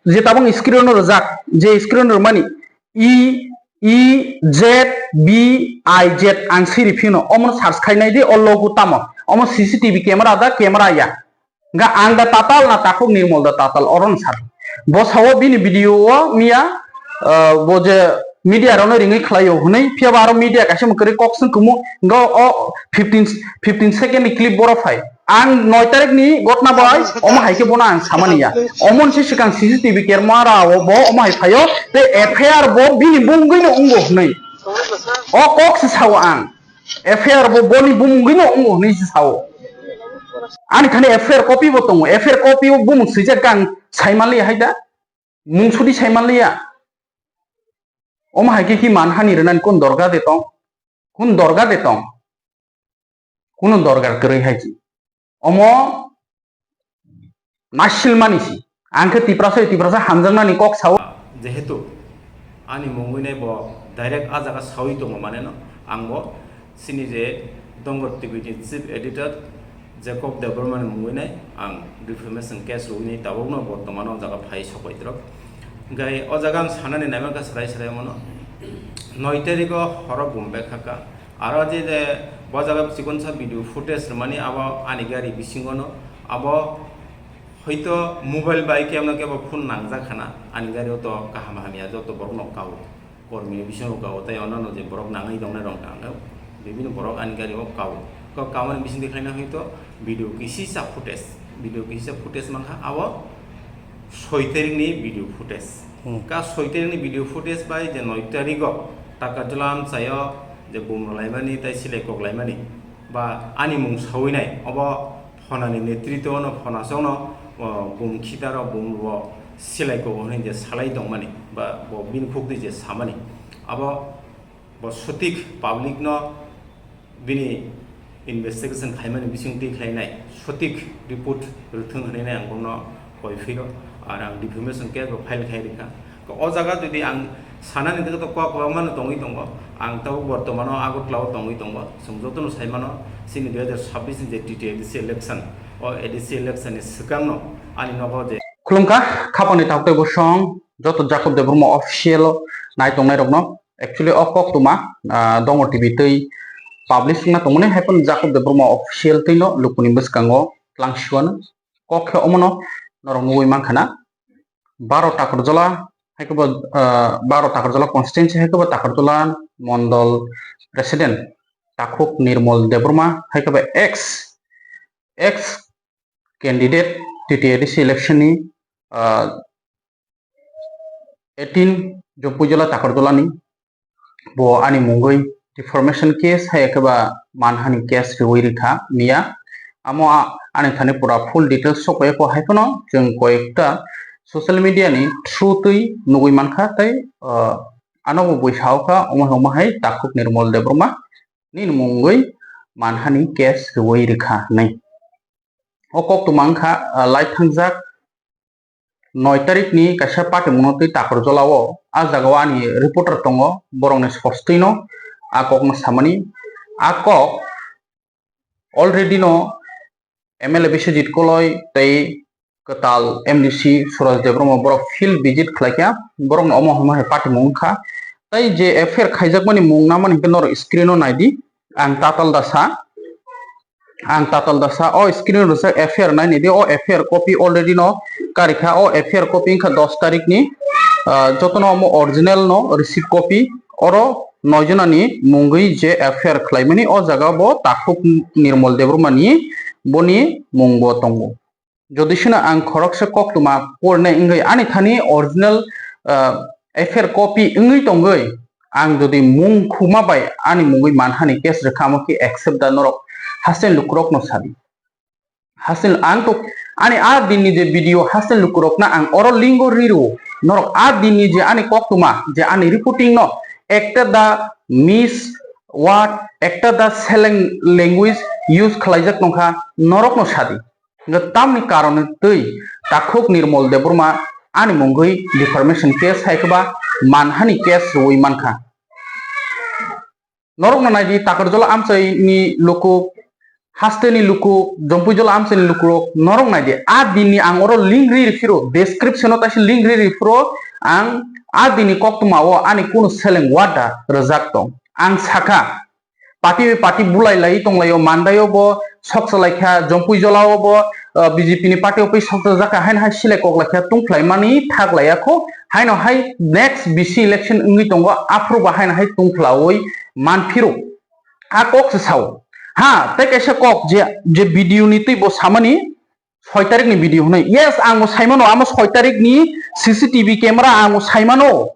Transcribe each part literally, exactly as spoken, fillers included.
je tabuk screen o rijak, je screen o rwmani E, E Z B I Z ang siri phino, omo search khai nai di, o logo tamo, omo C C T V camera da, camera ya. Ga ang da tatal na takhuk Nirmol da tatal oron sar. Bo sao bini video o miya, ah, bo je media rokno ringwi khlaio hwnwi, phiya ba aro media kaisa kwrwi kok swng kumu, ga o fifteen, fifteen second ni clip boro phai. Ang noi tarik ni gotna bai, omo hai khe bono ang samani ya. Omo se swkang C C T V camera o bo omo hai phaio, tei F I R bo bini bungwi no wngo hwnwi. O kok se sao ang. F I R bo boni bumungwi no wngo hwnwi se sao. Ani thani F I R copy bo tongo. F I R copy o bumung swijak khe ang sai manliya hai da. Mung sudi sai manliya. Omo hai khe ki manhani rwnani kun dorga de tong? Kun dorga de tong? Kunu dorgar kwrwi hai chi. Omo nasilmani si. Ang khe Tiprasa, Tiprasa hamjaknani kok sao. Jehetu ani mungwi nai bo direct a jaga sawi tongo mane no, ang bo sini je Dongor T V ni chief editor Jacob Debbarma ni mungwi nai ang defamation case rwwi nai tabuk no bortomano o jaga phai sokoi drop. Gai o jaga ang sanani naiman kha serai serai mano. Noi tariko horo bum bek kha ka. Aro je, je bo jaga chikonsa video footage rwmani abo ani gari bisingo no, abo hoito mobile bai khe no kebo phone nangjak khana, ani gari o to kaham hamya joto borok no kao, kormi ni bisingo kao, tei onno je borok nangwi tongnai rok tang bibini borok ani gari o kao, kao kamani bising de khaina hoito video kisisa footage, video kisisa footage mankha abo soi tarik ni video footage. Hmm. Ka soi tarik ni video footage bai je noi tarik o Takarjala amchaio je bum rwlaimani tei silai koklaimani ba ani mung sawi nai, obo phonani netritwo no phonasongno, o, bum khitaro bum rwo silai kok hwnwi je salai tongmani ba bo bini khukdi je samani, abo bo sotik public no bini investigation khaimani bising twi khlainai sotik report rwthwng hwnwi ang bono koi phiro, ar ang defamation case bo file khai rikha. O jaga jodi ang sanani kok kwbangma no tongwi tongo, ang tabuk bortomano Agartala o tongwi tongo, chwng jotono sai mano chini dui hajar sabbish ni je T T A D C election, o A D C election ni swkang no ani nogo je. Khulumkha, khapangni taktwi bosong joto Jacob Debbarma official o nai tongnai rokno. Actually, o koktwma, ah, Dongor T V twi publish wngna tongmani, hai phano Jacob Debbarma official twi no lukuni bwskango twlang siwano. Kok khe omono norok nugwi mankha na. Baro Takarjala, hai khe bo, ah, Baro Takarjala constituency, hai khe bo Takarjala Mondol President Takhuk Nirmol Debbarma, hai khe bo ex, ex candidate T T A D C election ni, ah, eighteen Jompuijala Takarjala ni bo ani mungwi defamation case hai khe ba manhani case riwi rikha miya. Amo a-, ani thani pura full details sok ya ko hai phano chwng koyekta social media ni through twi nugwi mankha tei, ah, ano bo bui sao kha omo omo hai Takhuk Nirmol Debbarma ni mungwi manhani case riwi rikha hinwi. O koktwma wngkha, ah, lai thangjak noi tarik ni kaisa party mungno twi Takarjala o, a jaga o ani reporter tongo, borok ni sostwi no a kok no samani. A kok already no M L A Biswajit Koloi tei kwtal M D C Suraj Debbarma borok field visit khlai kha, borok no omo hai party mung wngkha. Tei je F I R khaijakmani mung namani hinkhe norok screen o nai di, ang tatal da sa. Ang tatal da sa, o screen o rijak F I R nai nai di, o F I R copy already no kari kha, o F I R copy wngkha dos tarik ni, ah, jotono omo original no receipt copy, oro noi jona ni mungwi je F I R khlaimani, o jaga bo Takhuk Nirmol Debbarma ni boni mung bo tongo. Jodi sino ang khoroksa koktwma pornai wngwi ani thani original, ah, F I R copy wngwi tongwi, ang jodi mung khuma bai ani mungwi manhani case rwkha, amo khe accept da norok hasteni lukurokno sadi. Hasteni ang to ani a dinni je video hasteni lukurokno ang oro link o ri rwo. Norok a dinni je ani koktwma, je ani reporting no ekta da mis word, ekta da seleng language use khlaijak tongkha, norokno sadi. Hwnkhe tamni karon twi Takhuk Nirmol Debbarma ani mungwi defamation case hai khe ba manhani case rwui mankha. Norokno nai di, Takarjala amchaini luku hasteni luku, Jompuijol amchaini lukurok norok naidi. A dinni ang oro link ri riphiro, description-o taisa link ri riphiro, ang a dinni koktwma-o ani kunu seleng wada rwjak tong. Ang sakha, party bai party bulai lai tonglaio, Mandai-o bo soksa laikha, Jompuijolao bo, uh, B J P ni party-o pai soksa jakha, haino hai silai kok laikha, tungphlai mani thak laiya kho, haino hai next B C election wngwi tongo, aphuru bo haino hai tungphlaui manphiro. A kok se sao. Ha, tei kaisa kok je, je video ni twi bo samani, soi tarik ni video hwnwi. Yes, ang bo saimano, amo soi tarik ni C C T V camera ang bo saimano.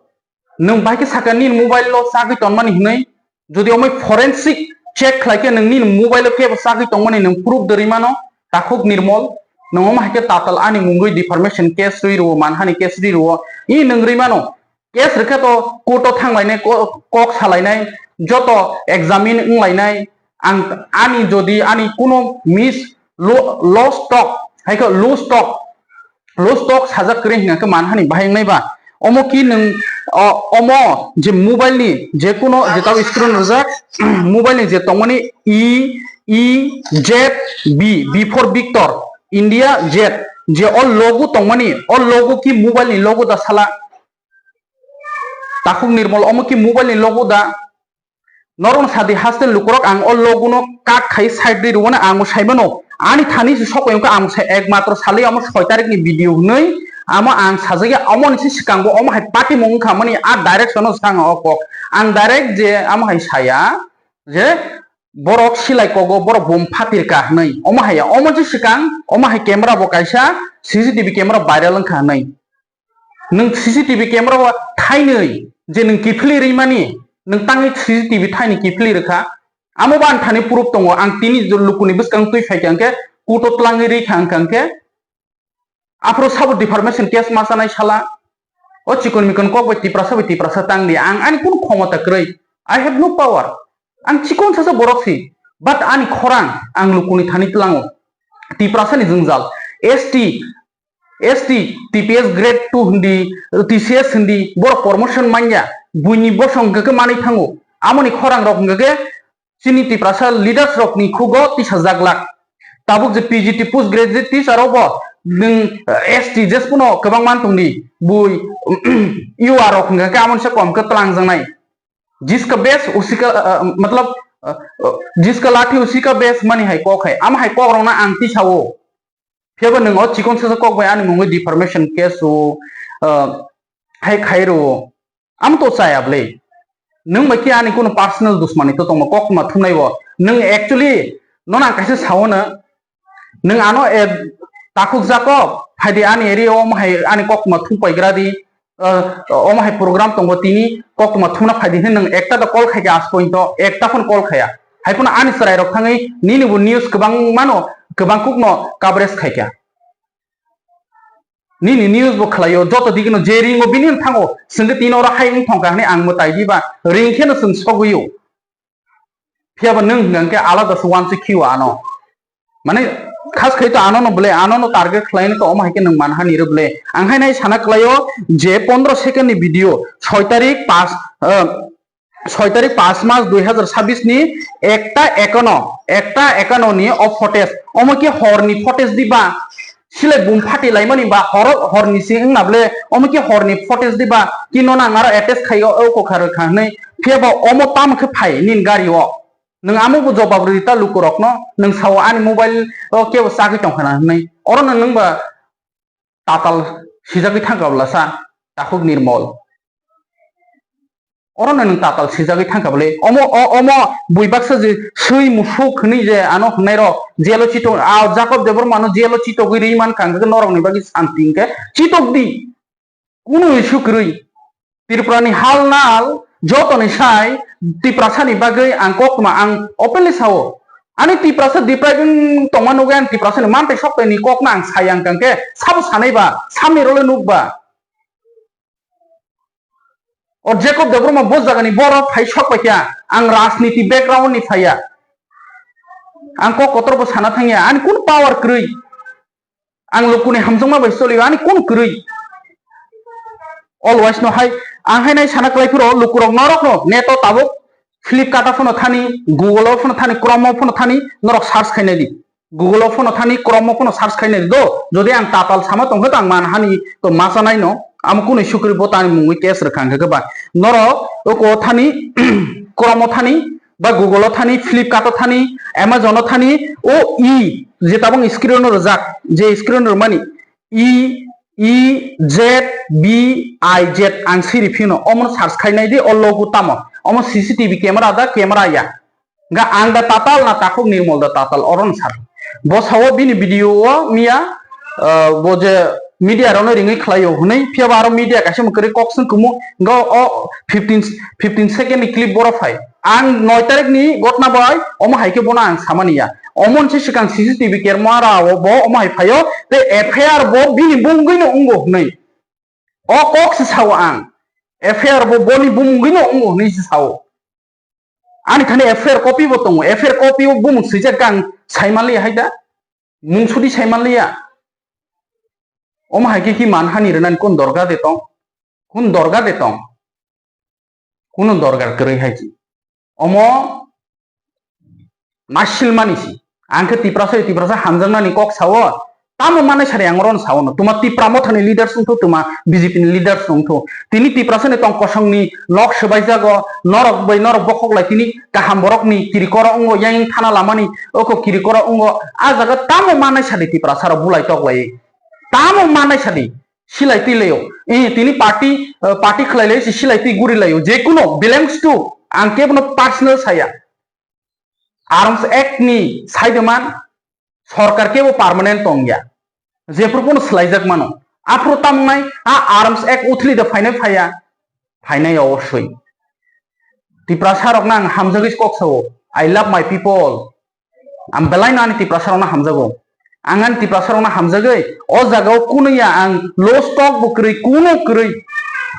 Nwng bai khe sakha nini mobile no chagwi tonmani hwnwi. Jodi omo forensic check khlai khe nwng nini mobile o kebo chagwi tongmani nwng proof dwrwi mano. Takhuk Nirmol, nwng omo hai khe tatal ani mungwi defamation case rwi rwo, manhani case rwi rwo. I nwng rwi mano. Case rwkhe to court o thanglainai, ko-, kok salainai, joto examine wnglainai. Ang ani jodi ani kuno miss lo-, loss talk, hai khe loss talk, loss talk sajak kwrwi hwnkhe manhani bahai wngnai ba. Omo ki nwng, o, omo je mobile ni je kuno je tabo screen rwjak, mobile ni je tongmani E, E, Z, B, B for Victor, India, Z, je o logo tongmani, o logo ki mobile ni logo da sala? Takhuk Nirmol, omo ki mobile ni logo da? Norok sadi hostel lukurok ang o logo no cut khai side ri rwmani ang bo saimano. Ani thani se sok wngkha ang sai ekmatro salai omo soi tarik ni video hwnwi amo ang sajagya omo ni se swkang bo omo hai party mung wngkha mani a direction o sang o kok. Ang direct je amo hai saya je borok silai kogo borok bum phatir ka hwnwi omo hai omo je swkang omo hai camera bo kaisa C C T V camera viral wngkha hwnwi. Nwng C C T V camera o thainwi je nwng kiphilwi rwimani, nwng tangwi C C T V thainwi kiphilwi rwkha. Amo bo ani thani proof tongo, ang tini lukuni bwskang twi phaikha hwnkhe, court o twlangwi rikha hwnkha hwnkhe, aphuru sabo defamation case ma chanai sala. O chikon mikon kok bai Tiprasa bai Tiprasa tang di, ang ani kunu khomota kwrwi, I have no power. Ang chikon sasa borok si, but ani khorang ang lukuni thani tlango. Tiprasa ni jwngjal, S T, S T, T P S grade two hindi, T C S hindi, borok promotion manya, buini bosong hwnkhe manwi thango. Amoni khorang rok hwnkhe chini Tiprasa leaders rokni khugo tisajak lak. Tabuk je P G T post graduate teacher rok bo nwng, eh, S T jespono kwbang man tongdi, bui U R rok hwnkhe amoni se kom khe twlangjaknai. Jiska bes usika, eh, eh, matlab, eh, eh, jiska lathi usika bes mani hai kok hai. Am hai kok rokno ang tisao. Phiya ba nwng o chikon sasa kok bai ani mungwi defamation case rwo, ah, hai khai rwo. Am to chaya bwle. Nwng bai khe ani kuno personal dusmani to tongma kok ma thumnai bo. Nwng actually nono ang kaisa sao no. Nwng ano e takhuk Jakob, phaidi ani area o omo hai ani kok ma thum pai gra di. Ah, omo hai program tongo tini koktwma thumna phaidi hinwi nwng ekta da call khaikha aaj pointo, ekta phone call khaya. Hai phano ani chwrai rok thangwi nini bo news kwbang mano, kwbang kuk no coverage khaikha. Nini news bo khlaio, joto digi no je ringo bini no thango, swngwi tini oro hai wng thongkha hinwi ang mwtai diba, ring kheno swng sogwio. Phiya ba nwng hwnkha khe alada se uansuk khio ano. Mane khas khai to ano no bwle, ano no target khlai to omo hai khe nwng manha ni rw bwle. Ang hai nai sana khlaio je pondro second ni video, soi tarik pas, eh, soi tarik pas mas dui hazar sabis ni ekta ekano, ekta ekano ni o footage, omo khe hor ni footage diba? Silai bum phati laimani ba horo, horni si wngna bwle, omo khe horni footage diba? Kino nang aro attach khai o, o kokha rwkha hinwi. Phiya ba omo tamo khe phai nini gari o? Nwng amo bo jobab rwdi ta lukurokno, nwng sao ani mobile o kebo chagwi tongkha na hinwi. Orono nwng ba tatal sijagwi thangkha bwlasa, takhuk Nirmol. Orono nwng tatal sijagwi thangkha bwle. Omo, o, omo bui baksa je swi musuk hwnwi je ano hwnnairok jelo chitok, a Jacob Debbarma no jelo chitogwi rwi mankha, hwnkhe norokni bagwi santi hwnkhe chitokdi. Kunu issue kwrwi. Tripura ni hal nal jotoni sai Tiprasa ni bagwi ang koktwma ang openly sao. Ani Tiprasa depriving tongma nugwi ang Tiprasa ni mantai soktai ni kokno ang sai ang kangkhe sabo sanai ba, samni role nuk ba. O Jacob Debbarma bo jagani borok phai sok paikha, ang rajniti background ni phaiya. Ang kok kotor bo sana thangya, ani kun power kwrwi? Ang lukuni hamjakma bai cholio, ani kun kwrwi? Always no hai, ang hai nai sana kwlai phiro lukurok norok no neto tabuk Flipkart o phano thani, Google o phano thani, Chrome o phano thani, norok search khainai di. Google o phano thani, Chrome o phano search khainai di do. Jodi ang tatal sama tongkhe to ang manhani to machanai no. Amo kunui sukri bo tani mungwi case rwkha hwnkhe ba. Norok oko thani, Chrome o thani, ba Google o thani, Flipkart o thani, Amazon o thani, o e je tabuk screen o rwjak, je screen o rwmani, E, E, Z, B, I, Z ang siri phino. Omo search khainai di, o logo tamo. Omo C C T V camera da, camera ya. Ga ang da tatal na takhuk Nirmol da tatal, oro no sar. Bo sao bini video o miya, ah, bo je media rok no ringwi khlai o hwnwi, phiya ba aro media kaisa mwkhwrwi kok swng kumu, ga o fifteen, fifteen second ni clip boro phai. Ang noi tarik ni gotna bai, omo hai khe bono ang samani ya. Omo se swkang C C T V camera o bo omo hai phaio, tei F I R bo bini bumungwi no wngo hwnwi. O kok se sao ang. F I R bo boni bumungwi no wngo hwnwi se sao. Ani thani F I R copy bo tongo. F I R copy o bumung swijak khe ang sai manliya hai da. Mung sudi sai manliya. Omo hai khe ki manhani rwnani kun dorga de tong? Kun dorga de tong? Kunu dorgar kwrwi hai se. Omo nasilmani se. Ang khe Tiprasa, Tiprasa hamjaknani kok sao. Tamo manai sari ang oro no sao no. Tuma Tipra Mothani leaders wngthu, tuma B J P ni leaders wngthu. Tini Tiprasa ni tong kosong ni nok swbaijago, norok bai norok bokhok lai tini kaham borok ni kirikoro wngo, yang thana lamani oko kirikoro wngo. A jaga tamo manai sadi Tiprasa rok bulai tok lai. Tamo manai sadi. Silai twi laio. Eh, tini party, eh, party khlai lai se silai twi guri laio. Je kuno belongs to, ang kebono personal saya. Arms Act ni saidoman sorkar kebo permanent tongya. Jephru bono swlaijak mano. Aphuru tamnai a Arms Act uthli da phainai phaya. Phainai obosoi. Tiprasa rokno ang hamjagwi kok sao. I love my people. Ang belai no ani Tiprasa rokno hamjago. Ang ani Tiprasa rokno hamjagwi o jaga o kunuya ang lost talk bo kwrwi, kuno kwrwi.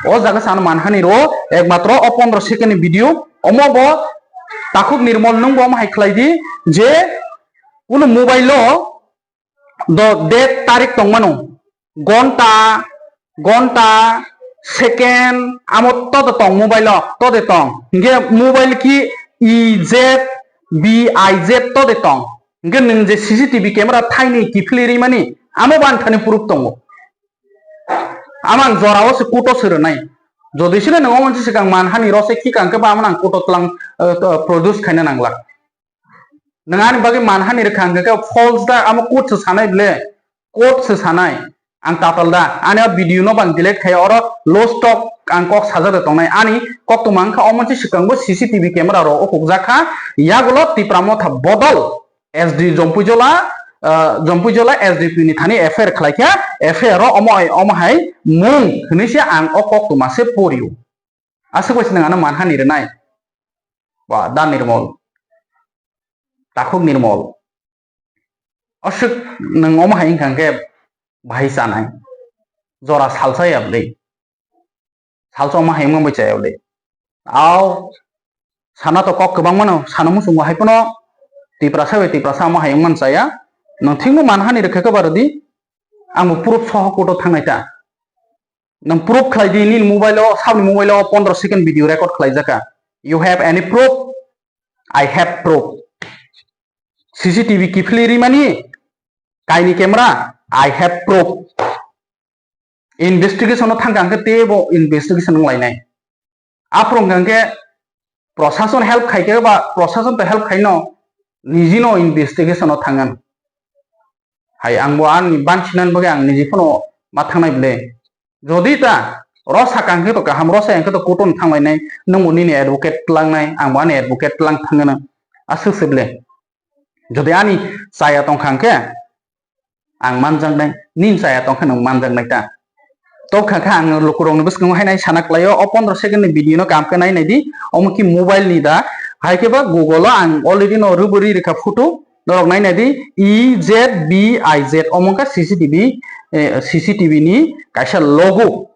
O jaga sana manhani ro ekmatro o pondro second ni video omo bo takhuk Nirmol nwng bo omo hai khlai di je kuno mobile o do date tarik tongmano, gonta, gonta, second, amo todo tong mobile o, tode tong. Hingke mobile ki E Z B I Z tode tong. Hingke nwng je C C T V camera thaini kiphilwi rimani, amo bo ani thani proof tongo. Amo ang jora o se kuto se rwnai. Jodi sile nwng omo se swkang manhani rose kikang khe ba amo ang kuto tlang, eh, to produce khaina nanglak. Nwng ani bagwi manhani rwkha hwnkhe khe false da, amo court se sanai ble, court se sanai. Ang tatal da, ani o video no bang delete khai, oro lost talk ang kok sajak de tongnai, ani koktwma wngkha omo se swkang bo C C T V camera rok ukuk jak kha, yagulo Tipra Motha bodol S D Jompuijola, ah, Jompuijola S D P ni thani F I R khlai kha, F I R o omo hai, omo hai mung hwnwi se ang o koktwma se porio. Aswk bai se nwng ano manhani rwnai. Ba, da Nirmol. Takhuk Nirmol. Aswk nwng omo hai wngkha hwnkhe bahai chanai. Jora salsa ya bwlwi. Salsa omo hai wngma bai chaya bwlwi. Au, sana to kok kwbangma no, sana muchungo hai phano Tiprasa bai Tiprasa omo hai wngmani chaya. Nwng thikno manhani rwkha khe ba rwdi. Ang bo proof soho court o thangnai ta. Nwng proof khlai di, nini mobile o, sabni mobile o pondro second video record khlai jaka. You have any proof? I have proof. C C T V kiphilwi rimani, kaini camera, I have proof. Investigation o thangkha hwnkhe teibo investigation wnglainai. Aphuru hwnkha hwnkhe prosason help khai khe ba prosason to help khaino nijino investigation o thangan. Hai ang bo ani bansinan bagwi ang niji phano ma thangnai ble. Jodi ta ro sakang khe to kaham, ro sayang khe to kutung thanglainai, nwng bo nini advocate tlangnai, ang bo ani advocate tlang thangano. Aswk se ble. Jodi ani chaya tongkha hwnkhe, ang manjaknai, nini chaya tongkha nwng manjaknai ta. Tokha kha ang lukurokni bwskango haino sana klaio, o pondro second ni video no kaham khe nai nai di, omo ki mobile ni da, hai khe ba Google o ang already no rwbwrwi rwkha photo, norok nai nai di, E Z B I Z, omo wngkha C C T V, eh, C C T V ni kaisa logo.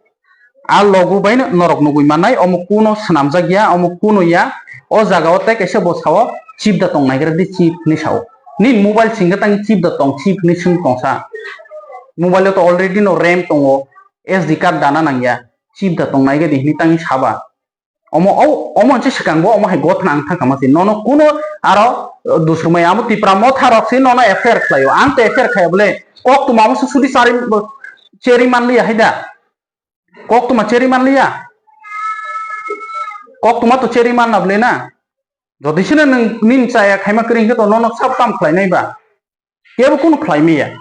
A logo bai no norok nugui mannai, omo kuno swnamjak ya, omo kuno ya. O jaga o tei kaisa bo sao, "Chip da tong naigra di, chip," hinui sao. Nini mobile singkhe tang chip da tong, chip hinui swng tongsa. Mobile o to already no RAM tongo, S D card dana nangya, chip da tong naigra di hinui tang saba. Omo, o, omo hwnse swkang bo omo hai gotna ang thangkha ma se. Nono kuno aro, uh, dusrumai amo Tipra Motha rok se nono F I R khlaio. Ang to F I R khaya bole. Koktwma amo se sudi chari, cheri manliya hai da. Koktwma cheri manliya. Koktwma to cheri manna bole na. Jodi sino nwng nini chaya khaima kwrwi hwnkhe to nono sab kam khlainai ba. Kebo kunu khlai maya.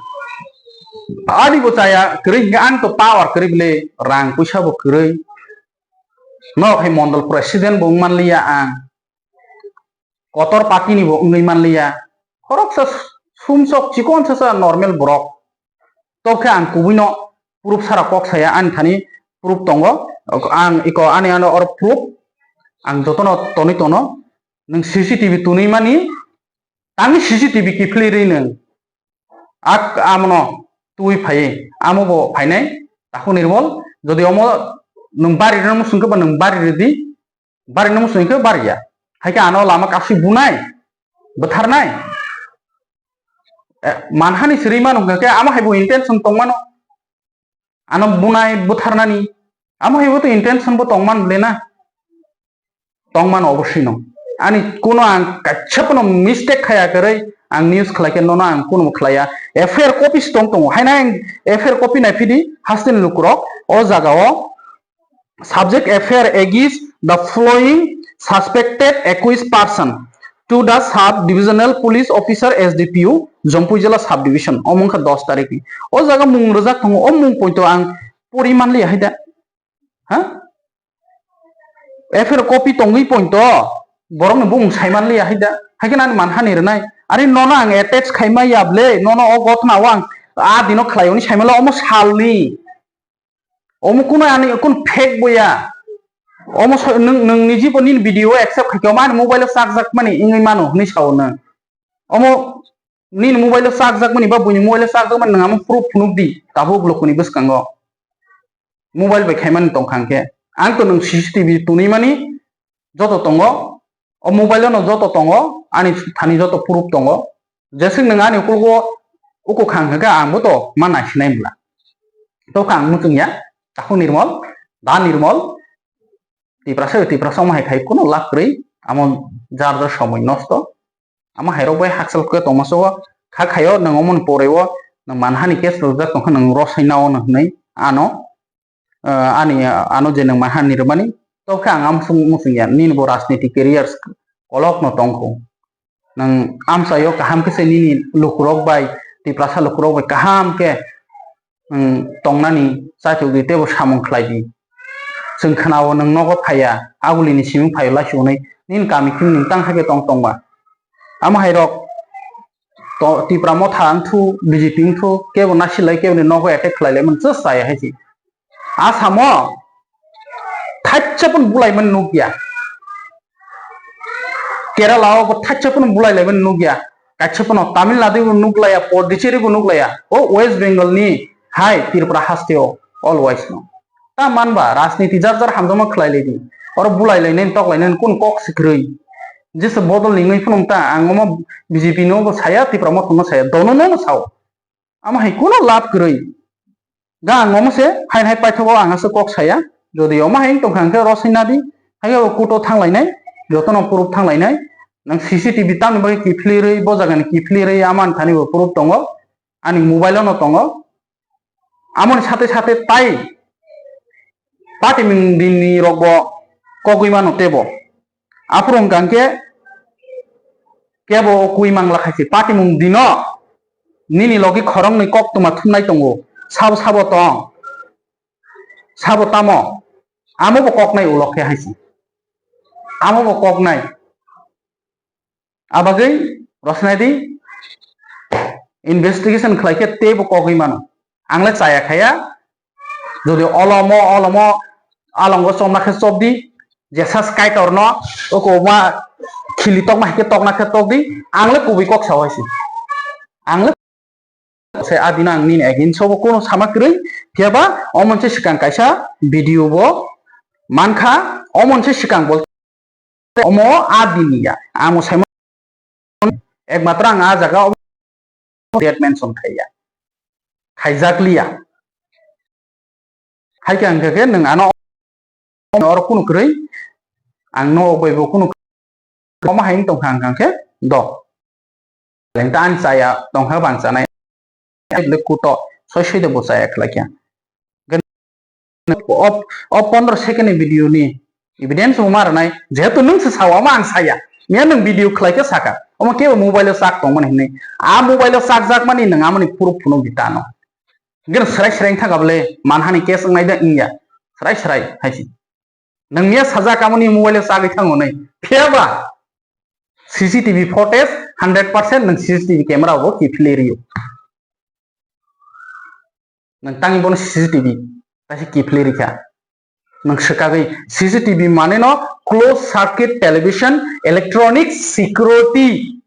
Ani bo chaya kwrwi hwnkhe ang to power kwrwi bole, rang puisa bo kwrwi. No khai mondol president bo wng manliya ang. Kotor party ni bo wngwi manliya. Khoroksa sumsok chikon sasa normal borok. Tokhe ang kubui no proof sara kok saya ani thani proof tongo. Ang iko ani ano or proof ang jotono tonwi tono. Nwng C C T V tunwi mani, tangwi C C T V kiphilwi rwi nwng. Ak amono twi phaiwi, amo bo phainai, takhuk Nirmol, jodi omo nwng bari rwna muchung khe ba nwng bari rwdi, bari rwna muchung khe bari ya. Hai khe ano lama kapsi bunai, bwtharnai. Eh, manhani siri manu hwnkha khe amo hai bo intention tongmano. Ano bunai bwtharnani, amo hai bo to intention bo tongman le na. Tongmano obosino. Ani kuno ang kaisa phano mistake khaya kwrwi, ang news khlai khe nono ang kuno khlaiya. F I R copy se tong tongo. Haino ang F I R copy naiphidi hasteni lukurok o jagao subject F I R against the following suspected accused person to the sub divisional police officer S D P O Jampui Jila sub division. Omo wngkha dos tarikni. O jaga mung rwjak tongo, o mung poito ang pori manliya hai da. Ha? F I R copy tongwi poito borokni bumung saimanliya hai da. Hai khe nani manhani rwnai. Ari nono ang attach khaima ya ble, nono o gotna o ang a dino khlai oni saimanla omo salni. Omo kuno ani kun fake boya. Omo so-, nwng, nwng niji bo nini video accept khai khe omo ani mobile o chakjak mani wngwi mano hwnwi sao nwng. Omo nini mobile o chakjak mani ba buini mobile o chakjak mani nwng amo proof phunuk di tabuk lokoni bwskango. Mobile bai khaimani tongkha hwnkhe. Ang to nwng C C T V tunwi mani joto tongo. O mobile o no joto tongo, ani thani joto proof tongo. Jeswk nwng ani ukulgo uku khang hwnkhe ang bo to ma naisinai bwla. To kha ang muchung ya, takhuk Nirmol, da Nirmol, Tiprasa, Tiprasa omo hai khai kuno lab kwrwi, amo jar jar somoi nosto. Amo hai rok bai hakchal khe tongma so, kha khaio nwng omo ni pore o, nwng manhani case rwjak tongkha nwng rosai nao no hwnwi ano, ah, ani, ah, ano je nwng manhani rwmani, tokhe ang amsung muchung ya, nini bo rajniti careers kolok no tongkho. Nwng amchaio kaham khe se nini lukurok bai, Tiprasa lukurok bai kaham khe, nwng tongnani chachuk di teibo samung khlai di. Chwng khwnao nwng nogo phaiya, agulini siming phaio laisio hwnwi, nini kami khimni nwng tang hakhe tong tongba. Amo hai rok to Tipra Motha wngthu, B J P wngthu, kebo nasilai kebo ni nogo attack khlai lai mani chwng chaya hai se. Asamo thaisa phano bulai mani nukya. Kerala o bo thaisa phano bulai lai mani nukya. Kaisa phano Tamil Nadu bo nuklaiya, Pondicherry bo nuklaiya. O West Bengal ni hai Tripura haste o always no. Ta manba rajniti jar jar hamjakma khlai lai di. Oro bulai lai nai, tok lai nai, kun kok se kwrwi. Jesa bodol ni wngwi phano ta ang omo B J P no bo saya, Tipra Motha no saya, dono no sao. Amo hai kuno lab kwrwi. Ga ang omo se, hain hai paithago ang aswk kok saya. Jodi omo hai wng tongkha hwnkhe rosai nadi. Hai o kuto thanglainai, jotono proof thanglainai. Nang C C T V tamni bagwi kiphilirwi, bo jagani kiphilirwi, amani thani bo proof tongo. Ani mobile-o no tongo. Amoni sate sate tai patimung dinni rokbo kogwi mano tebo. Aphuru hwnkha hwnkhe kebo o kui mangla khai se. Patimung dino nini logi khoroknwi koktwma thumnai tongo. Sabo sabo tong. Sabo tamo. Amo bo koknai ulo khe hai se. Amo bo koknai. Abagwi rosnai di investigation khlai khe teibo kogwi mano. Ang le chaya khaya, jodi olomo, olomo, alongo chomna khe chopdi, jesa Kaitorno, oko ma khili tokma hai khe tokna khe tokdi, ang le kubui kok sao hai se. Ang le se adino ang nini against o bo kuno sama kwrwi, phiya ba omo se swkang kaisa video bo mankha, omo se swkang bol omo a dini ya, amo saimano ekmatro ang a jaga o date mention khaiya, khaijakliya. Hai khe ang khe nwng ano oro kunu kwrwi Ang no bai bo kunu omo hai wng tongkha ang khe do. Lengta ang chaya tongkha bang chanai. Le kuto soi soi de bo chaya khlai kya. O, o pondro second ni video ni evidence bo ma rwnai, jehetu nwng se sao, omo ang saya. Miya nwng video khlai khe saka. Omo kebo mobile o chak tongmani hinwi. A mobile o chak jak mani nwng amoni proof phunuk di tano. Gir srai srai thaka bole manhani case wngnai da wngya. Srai srai hai si. Nwng miya sajak amoni mobile o chagwi thango nai. Phiya ba C C T V footage hundred percent nwng C C T V camera bo kiphilwi rw-o. Nwng tangwi bono C C T V kaisa kiphilwi rikha. Nwng swkagwi C C T V mane no closed circuit television electronic security.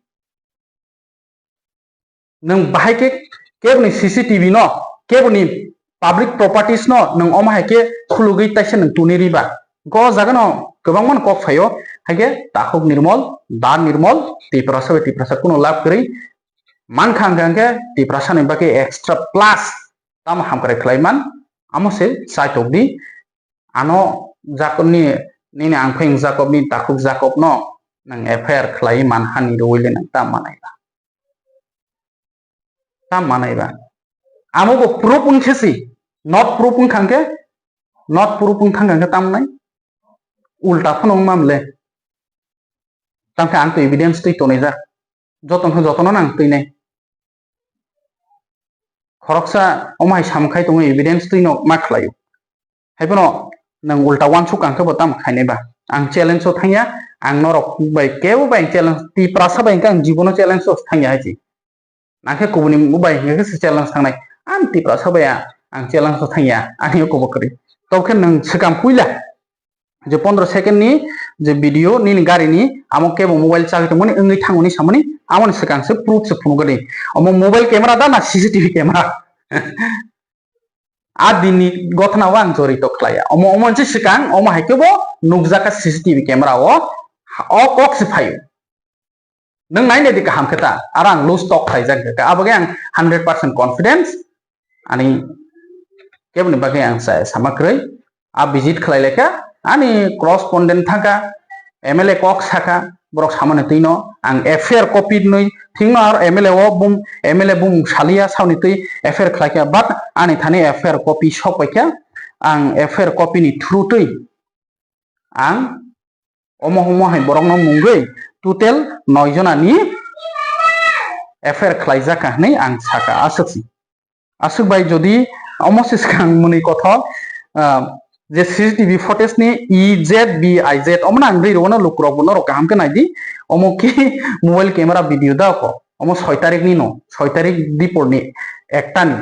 Nwng bahai khe keboni C C T V no, keboni public properties no nwng omo hai khe khulugwi taisa nwng tuni riba. Go jaga no kwbangma no kok phaio, hai khe takhuk nirmol, da nirmol, Tiprasa bai Tiprasa kuno lab kwrwi mankha hwnkhe, hwnkhe Tiprasa ni bagwi extra plus tamo hamkrai khlai man, amo se chaitok di. Ano Jakob ni, nini angpheng Jakob ni takhuk Jakob no nwng F I R khlai man hani rwui le nwng tam manai ba. Tam manai ba. Amo bo proof wng khe si, not proof wng kha hwnkhe, not proof wng kha hwnkhe tam nai. Ulta phano wng mam le. Tang khe ang to evidence twi tonai jak. Joto khe jotono nang twi nai. Khoroksa omo hai samung khai tongo, evidence twi no ma khlaio. Hai phano nwng ulta uansuk ang khe bo tamo khainai ba. Ang challenge o thangya, ang norok bai kebo bai ang challenge, Tiprasa bai hwnkhe ang jibono challenge o thangya hai si. Nang khe kubuni bai hwnkhe se challenge thangnai. Ang Tiprasa bai ang challenge o thangya, ani o kobo kwrwi. Tobokhe nwng swkang puila je pondro second ni je video nini gari ni amo kebo mobile chagwi tongmani wngwi thangmani samani amoni swkang se proof se phunukgwi. Omo mobile camera da na C C T V camera? A dinni gothana o ang jorito khlaiya. Omo, omo se swkang, omo hai khe bo nukjakha C C T V camera o, o kok se phaio. Nwng naina di kaham khe ta, aro ang loose talk khlaijak khe, abo khe ang hundred percent confidence, ani keboni bagwi ang sa-, sama kwrwi, a visit khlai laikha, ani correspondent thangkha, M L A kok sakha, borok samani twino ang F I R copy nwi thikno aro M L A o bum, M L A bumung saliya saoni twi F I R khlaikha, but ani thani F I R copy sok paikha, ang F I R copy ni through twi ang omo homo hai borokno mungwi total noi jona ni F I R khlaijakha hwnwi ang sakha. Aswk si. Aswk bai jodi omo se swkang mwnwi kothok, ah, je C C T V footage ni E Z B I Z omo nang ri rwno lukurok bo norok kaham khe naidi, omo ki mobile camera video da ko, omo soi tarik ni no, soi tarik dipor ni ekta ni,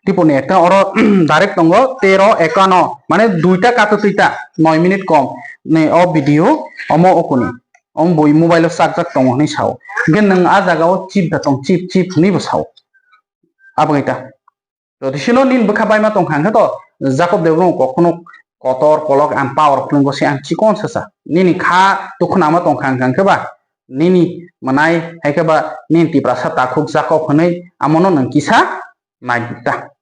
dipor ni ekta oro direct tongo tero ekano, mane duita kato tuita noi minute kom ni o video omo okuni, omo bui mobile o chak jak tongo hinwi sao, hingke nwng a jaga o chip da tong chip chip hinwi bo sao. Abo khe ta. Jodi sino nini bwkha baima tongkha hwnkhe to, Jakob Debbarma kok phano kotor kolok ang power phone gosi ang chikon sasa. Nini kha tukhunama tongkha hwnkha hwnkhe ba, nini mwnai hai khe ba nini Tiprasa takhuk Jakob hwnwi amono nwng kisa nai ta.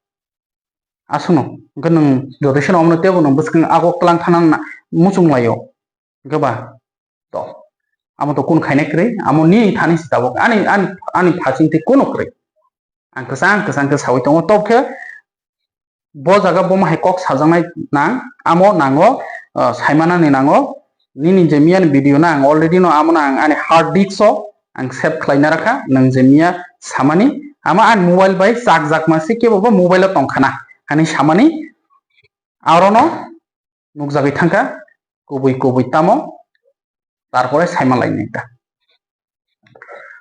Aswkno hwnkhe nwng jodi sino omono teibo nwng bwskang agok tlang thana muchung laio. Hwnkhe ba to, amo to kun khainai kwrwi, amo ni thani si tabuk, ani, ani, ani phasing twi kuno kwrwi. Ang kwchang kwchang khe saui tongo, tok khe bo jaga bo ma hai kok sajaknai nang, amo nango, ah, saimanani nango, nini je miyani video no ang already no amo no ang ani hard disk o ang save khlaina rakha, nwng je miya samani, amo ani mobile bai chakjakma se kebo bo mobile o tongkhana, ani samani, arono nukjagwi thangkha, kubui kubui tamo, tarpore saima lainai ta.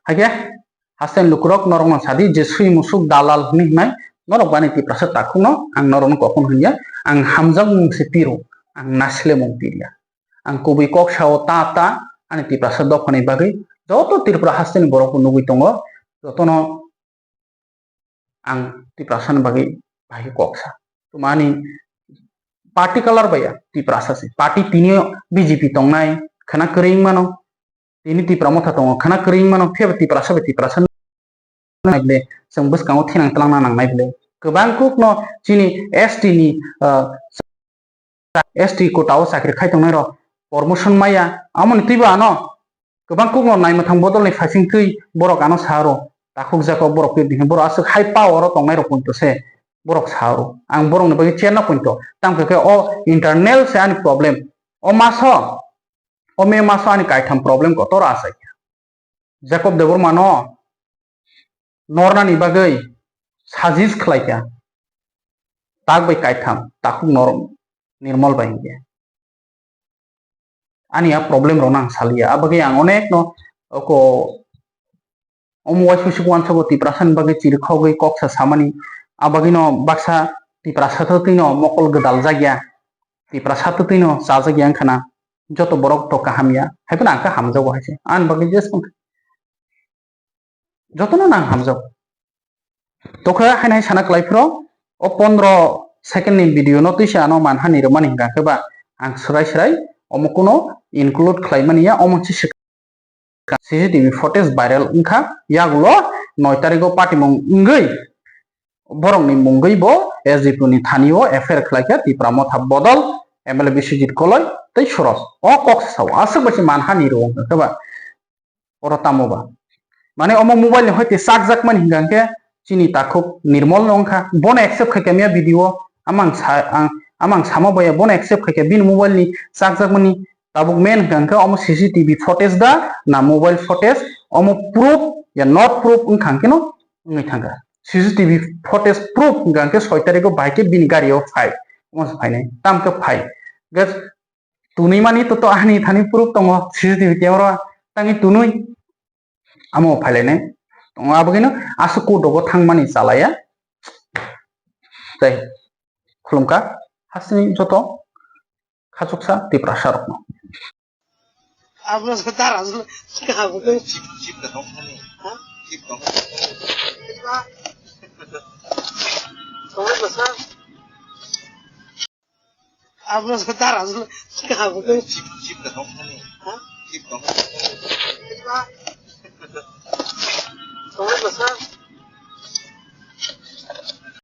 Haikhe, haste lukurok norokno sadi je sui musuk dalal hwnwi hwnai, norok bani Tiprasa takhukno ang norokno kokon hwnya, ang hamjakmung se piro, ang nasilemung pirya. Ang kubui kok sao ta ta, ani Tiprasa dophani bagwi, joto Tripura hasteni borokbo nugwi tongo, jotono ang Tiprasa ni bagwi bahai kok sa. Tumani party color bai ya, Tiprasa se. Party tini B J P tongnai, khana kwrwi wng mano. Tini Tipra motha tongo, khana kwrwi wng mano. Phiya ba Tiprasa bai Tiprasa nai bwle, chwng bwskango thinang twlangna nangnai bwle. Kwbang kuk no chini S T ni, ah, S T quota o chakri khai tongnai rok promotion maya, amoni twibo ano kwbang kukno naimwthang bodolni phaising twi borok ano sa aro, takhuk jako borok twi hinwi borok aswk high power o tongnai rok poito se borok sa aro. Ang borokni bagwi cherna poito, tamo khe o internal se ani problem. O maso, o May maso ani kaitham problem kotor achai. Jacob Debbarma no nornani bagwi suggest khlai kha, tak bai kaitham, takhuk nor-, Nirmal bai hinkhe. Ani a problem rokno ang saliya, abagwi ang onek no oko omo waisuk wansukgo Tiprasa ni bagwi chirikhogwi kok sa samani, abagwino baksa Tiprasa twtwino mokol gwdal jakya, Tiprasa twtwino chajakya wngkhana, joto borok to kaham ya, haiphano ang khe hamjago hai se, ani bagwi jeswk jotono nang hamjak. Tokha haino hai sana kwlai phro, o pondro second ni video no twisa ano manhani rwmani hwnkha khe ba ang swrai swrai omo kuno include khlai mani ya, omo se C C T V footage viral wngkha, yagulo noi tarigo patimung wngwi borokni mungwi bo S D P ni thani o F I R khlai kha Tipra Motha bodol M L A Biswajit Koloi tei Suros. O kok sa sao, aswk bai se manhani rwo wngkha khe ba. Oro tamo ba? Mane omo mobile ni hoite chakjakmani hingka hingke chini takhuk Nirmol no wngkha. Bono accept khaikha miya video o. Amang sa, ang, amang sama boya bono accept khaikha bini mobile ni chakjakmani. Tabuk main hingka hingke omo C C T V footage da na mobile footage, omo proof ya not proof wngkha hingke no wngwi thangkha. C C T V footage proof hingka hingke soi tariko bahai khe bini gari o phai. Omo se phainai. Tam khe phai. Gas tunui mani to, to ani thani proof tongo C C T V camera tangwi tunui amo phailai nai tongo, abagino aswk court rogo thangmani chalaya tei khulumkha hasini joto khachuksa Tiprasa rokno. Abro sa dara sa kabu tu. Chip, chip da tong thani. Ha? Chip tong. Tong sa. Abro sa dara sa kabu tu. Chip, chip da tong thani. Ha? Chip tong. Tong sa.